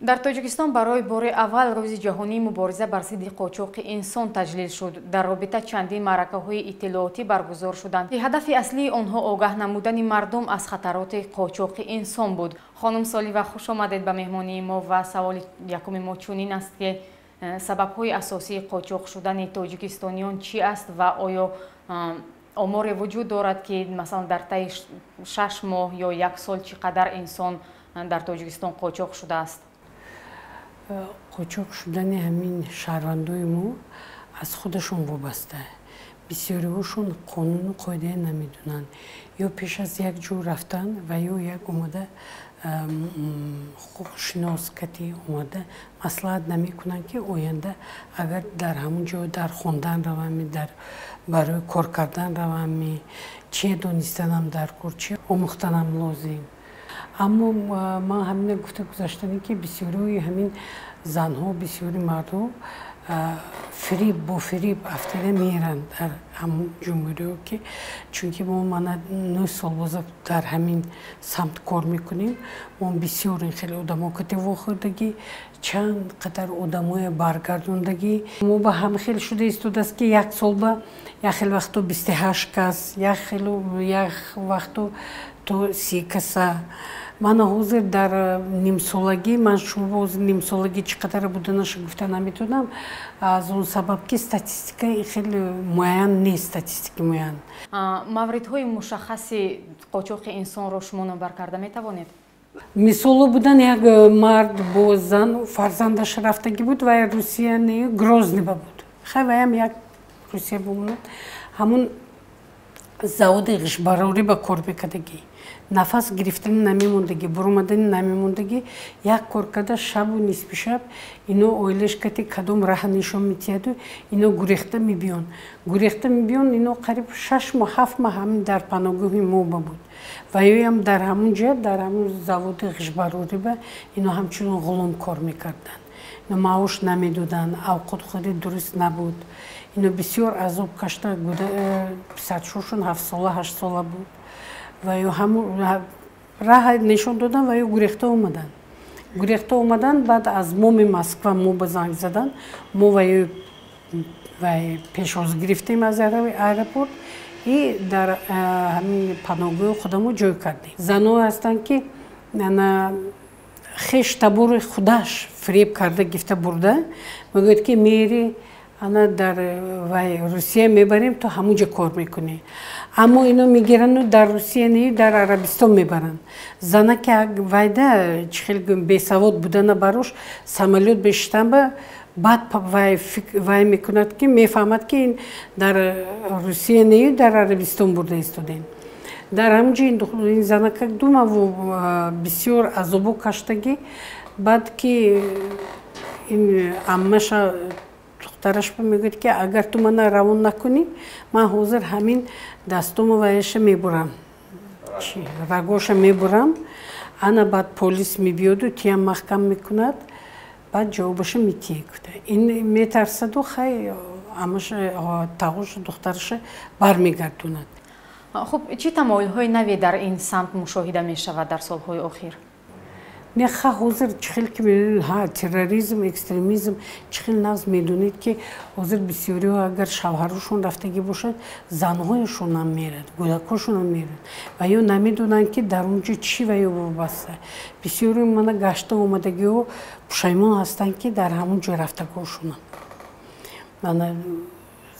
Дар Тоҷикистон барои бори аввал Рӯзи ҷаҳонии мубориза бар зидди қочоқи инсон таҷлил шуд. Дар робита чандин маъракаҳои иттилоотӣ баргузор шуданд, ки ҳадафи аслии онҳо огаҳ намудани мардум аз хатароти қочоқи инсон буд. Хонум Солиева, хуш омадед ба меҳмонии мо ва саволи якуми мо чунин аст, ки сабабҳои асосии қочоқ шудани тоҷикистониён чӣ аст ва оё оморе вуҷуд дорад, ки масалан дар таи 6 моҳ ё як сол чӣ қадар инсон дар Тоҷикистон қочоқ шудааст? Қочоқ шудани ҳамин шаҳрвандои мо аз худашон вобаста. Бисёриҳошон қонуну қоидае намедонанд ё пеш аз як ҷо рафтан ва ё як омада ҳуқуқшинос кати омада маслиҳат намекунанд, ки оянда агар дар ҳамон ҷо дар хондан равами, дар барои кор кардан равами, чие донистанам дар кор, чи омӯхтанам лозим. Аммо ман ҳамина гуфта гузаштане, ки бисёриҳои ҳамин занҳо, бисёри мардҳо фириб бо фириб афтида меранд дар ҳамон ҷумҳуриҳо, ки чунки мо мана 9 сол боза дар ҳамин самт кор мекунем. Мо бисёр ин хеле одамо кати вохӯрдагӣ, чанд қадар одамое баргардондагӣ. Мо ба ҳам хел шуда истодааст, ки як сол ба як хел вақто 28 кас, як хелу як вақто то 30 каса. Мана ҳозир дар нимсолагӣ ман шумо ҳозир нимсолагӣ чӣ қадар буданаша гуфта наметавонам, аз он сабаб ки статистика хеле муайян нест, статистики муайян. Мавридҳои мушаххаси қочоқи инсонро шумо номбар карда метавонед? Мисоло будан: як мард бо зан, фарзандаш рафтагӣ буд ва Русия не, Грозный ба буд. Хай, ваям як Русия бумонад. Ҳамун заводи ғишбарорӣ ба кор мекардагӣ, нафас гирифтани намемондагӣ, буромадани намемондагӣ. Як кор карда шабу нисфи шаб ино оилаш кати кадом раҳа нишон метиҳаду ино гурехта мебиён, гурехта мебиён. Ино қариб 6 моҳ, 7 моҳ ҳамин дар паноҳгоҳи мо ба буд ва ёям дар ҳамун ҷа, дар ҳамун заводи ғишбарорӣ ба ино ҳамчунон ғулом кор мекарданд. Ино маош намедоданд, авқотхӯрӣ дуруст набуд. Ино бисёр азоб кашта. Писаршошон ҳафтсола, ҳаштсола буд ва ё ҳамун раҳа нишон додан ва ё гурехта омаданд, гурехта омаданд. Баъд аз моми Москва мо ба занг задан, мо ва ё пешвоз гирифтем аз аэропорт и дар ҳамин паноҳгоҳи худамо ҷой кардем. Заное ҳастанд, ки хеш табори худаш фиреб карда гифта бурда, мегӯяд, ки мери ана дар вай Русия мебарем, то ҳамунҷа кор мекунӣ. Аммо ино мегирану дар Русия не, дар Арабистон мебаранд. Занаки вайда чӣ хел бесавод будана барош самолёт бешитан ба баъд вай мекунад, ки мефаҳмад, ки ин дар Русия нею, дар Арабистон бурда истодем. Дар ҳамунҷа ин занака думаву бисёр азобо каштагӣ. Баъд ки ин аммаша духтараш мегӯяд, ки агар ту мана равон накунӣ, ман ҳозир ҳамин дастому ваяша мебурам, рагоша мебурам. Ана баъд полис мебиёду тиям маҳкам мекунад, баъд ҷавобаша метиҳе, гуфта. Ин метарсаду хай амаша тағоша духтараша бармегардонад. Хуб, чӣ тамоилҳои наве дар ин самт мушоҳида мешавад дар солҳои охир? Не, ха, ҳозир чӣ хел ки медонед, ҳа, терроризм, экстремизм чӣ хел нағз медонед, ки ҳозир бисёриҳо агар шавҳарушон рафтагӣ бошад, занҳояшонам мерад, кӯдакошонам мерад ва ё намедонанд, ки дар он ҷо чӣ ва ё вобаста. Бисёри мана гашта омадагиҳо пушаймон ҳастанд, ки дар ҳамон ҷо рафтагиҳошонам мана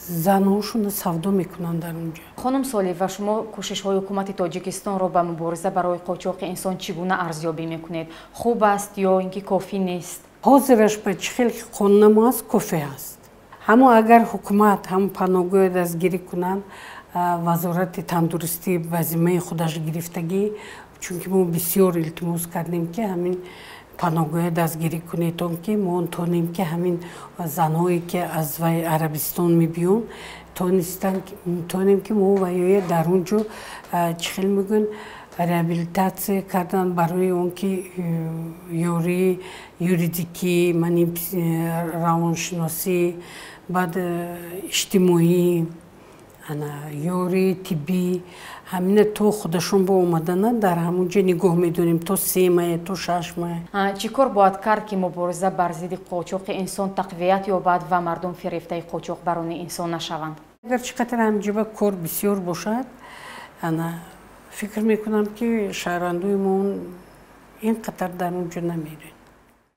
занҳошонро савдо мекунанд дар он ҷо. Хонум Солиева, шумо кӯшишҳои ҳукумати Тоҷикистонро ба мубориза барои қочоқи инсон чӣ гуна арзёбӣ мекунед? Хуб аст ё ин ки кофӣ нест? Ҳозираш ба чӣ хел қонунамо аст, кофӣ аст. Ҳамо агар ҳукумат ҳам паноҳгоҳе дастгирӣ кунанд, вазорати тандурустӣ ба зиммаи худаш гирифтагӣ, чунки мо бисёр илтимос кардем, ки ҳамин паноҳгоҳе дастгирӣ кунед, он ки мо тонем, ки ҳамин занҳое, ки аз вай Арабистон мебиён, тонем, ки мо ваёя дар он ҷо чӣ хел мегӯянд, реабилитатсия кардан, барои он ки ёрии юридикӣ, мани равоншиносӣ, баъд иҷтимоӣ. Ана ёрии тиббӣ, ҳамина то худашон бо омадана дар ҳамун ҷо нигоҳ медорем то 3 моҳ, то 6 моҳ. Чӣ кор бояд кард, ки мубориза бар зидди қочоқи инсон тақвият ёбад ва мардум фирефтаи қочоқбарони инсон нашаванд? Агар чӣ қадар ҳамҷоба кор бисёр бошад, ана фикр мекунам, ки шаҳрвандои мо ин қадар дар он ҷо намерем.